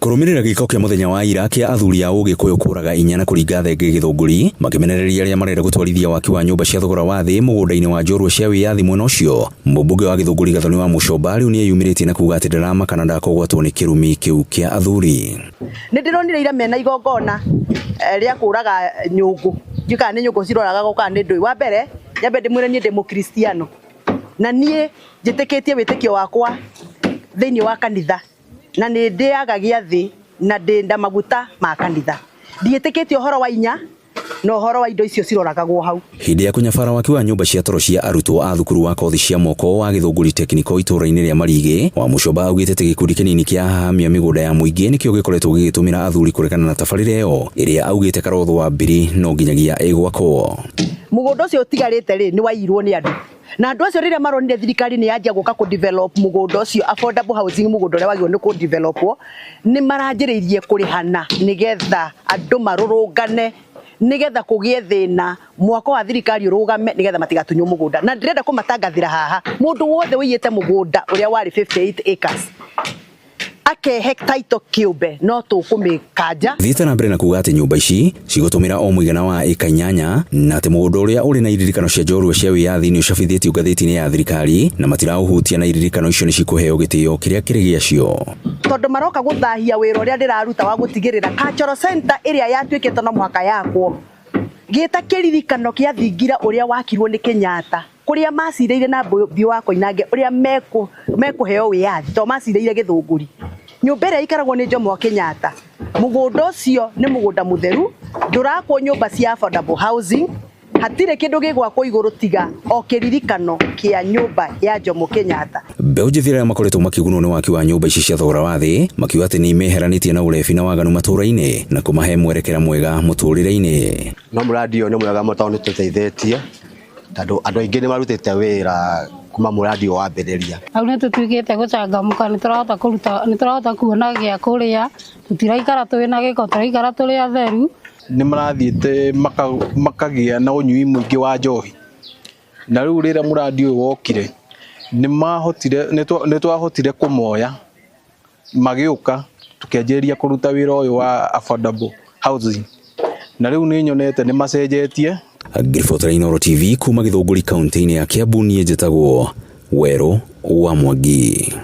Kũrũmĩrĩra gĩko kĩa mũthenya wa ira kĩa athuri a Ũgĩkũyũ kũraga inya na kũringa thenge Gĩthũngũri, makĩmenereria arĩa marenda gũtwarithia waki wa nyũmba cia thogora wa thĩ mũgũnda-inĩ wa njorua cia wĩyathi mwena ũcio. Mũmbunge wa Gĩthũngũri Gathoni wa Mũcomba rĩu nĩeyumĩrĩtie na kuga atĩ ndaramaka na ndakũgwatwo nĩ kĩrumi kĩu kĩa athuri. Nĩ ndĩronire ira mena igongona rĩa kũraga nyũngũ, ndiũĩ kana nĩ nyũngũ ciroragagwo kana nĩ ndũĩ. Wa mbere nyambe ndĩmwĩre niĩ ndĩ mũkristiano na niĩ njĩtĩkĩtie wĩtĩkio wakwa thĩinĩ wa kanitha, na nĩ ndĩaga gĩathĩ na ndĩ maguta ma kanitha. Ndiĩtĩkĩtie ũhoro wa inya na ũhoro wa indo icio ciroragagwo hau. Hĩndĩ ya kũnyabara waki wa nyũmba cia toro cia arutwo a thukuru wa kothi cia moko wa Gĩthũngũri Technical itũũra-inĩ rĩa Marigĩ, Wamuchomba augĩte atĩ gĩkundi kĩnini kĩa ahahamia mĩgũnda ya mũingĩ nĩkĩo gĩkoretwo gĩgĩtũmĩra athuri kũregana na tabarĩra ĩyo ĩrĩa augĩte Karotho wa Mbiri no nginyagia ĩgwakwo. Mũgũnda ũcio ũtigarĩte rĩ, nĩ waiyirwo nĩ andũ, na andũ acio rĩrĩa maronire thirikari nĩ yanjia gũka kũ develop mũgũnda ũcio, affordable housing, mũgũnda ũrĩa wagĩrĩirwo nĩ kũ developwo, nĩ maranjĩrĩirie kũrĩhana nĩgetha andũ marũrũngane, nĩgetha kũgĩe thĩna, mwako wa thirikari ũrũgame, nĩgetha matigatunywo mũgũnda. Na ndĩrenda kũmatangathĩra haha, mũndũ wothe ũiyĩte mũgũnda ũrĩa warĩ 58 acres akehe title kĩũmbe, no tũkũmĩkanja. Thiĩte na mbere na kuga atĩ nyũmba ici cigũtũmĩra o mũigana wa ĩka 8, na atĩ mũgũnda ũrĩa ũrĩ na iririkano cia njorua cia wĩyathi nĩ ũcabithĩtio ngathĩti-inĩ ya thirikari na matiraũhutia, na iririkano icio nĩ cikũheo gĩtĩo kĩrĩa kĩrĩ gĩacio. Tondũ maroka gũthahia wĩra ũrĩa ndĩraruta wa gũtigĩrĩra cultural center ĩrĩa yatuĩkĩte no mũhaka yakwo gĩta kĩririkano kĩa thingira ũrĩa wakirwo nĩ Kenyatta, kũrĩa macirĩire na Mbiũ wa Koinange ũrĩa mekũheo wĩyathi, tondũ macirĩire Gĩthũngũri, nyũmba ĩrĩa ĩikaragwo nĩ Jomo Kenyatta. Mũgũnda ũcio nĩ mũgũnda mũtheru, ndũrakwo nyũmba cia affordable housing, hatirĩ kĩndũ gĩgwakwo igũrũ tiga o kĩririkano kĩa nyũmba ya Jomo Kenyatta. Mbeũ njĩthĩ arĩa makoretwo makĩgunwo nĩ waki wa nyũmba ici cia thogora wa thĩ makiuga atĩ nĩ imeheranĩtie na ũrebi na waganu matũũra-inĩ na kũmahe mwerekera mwega mũtũũrĩre-inĩ. No mũradi ũyũ nĩ mwega mũno tondũ nĩ tũteithĩtie, tondũ andũ aingĩ nĩ marutĩte wĩra kuma mũradi ũyũ wambĩrĩria. Hau nĩ tũtuĩkĩte gũcangamũka, nĩ tũrahota kũruta, nĩ tũrahota kuona gĩa kũrĩa, tũtiraikara twĩ na gĩko, tũraikara tũrĩ atheru. Nĩ marathiĩte makagĩa na ũnyui mũingĩ wa njohi, na rĩu rĩrĩa mũradi ũyũ wokire, nĩ twahotire kũmoya magĩũka, tũkĩanjĩrĩria kũruta wĩra ũyũ wa affordable housing, na rĩu nĩ nyonete nĩ macenjetie. Ngĩribotera Inooro TV kuma Gĩthũngũri, kaunti-inĩ ya Kiambu, niĩ njĩtagwo Werũ wa Mwangi.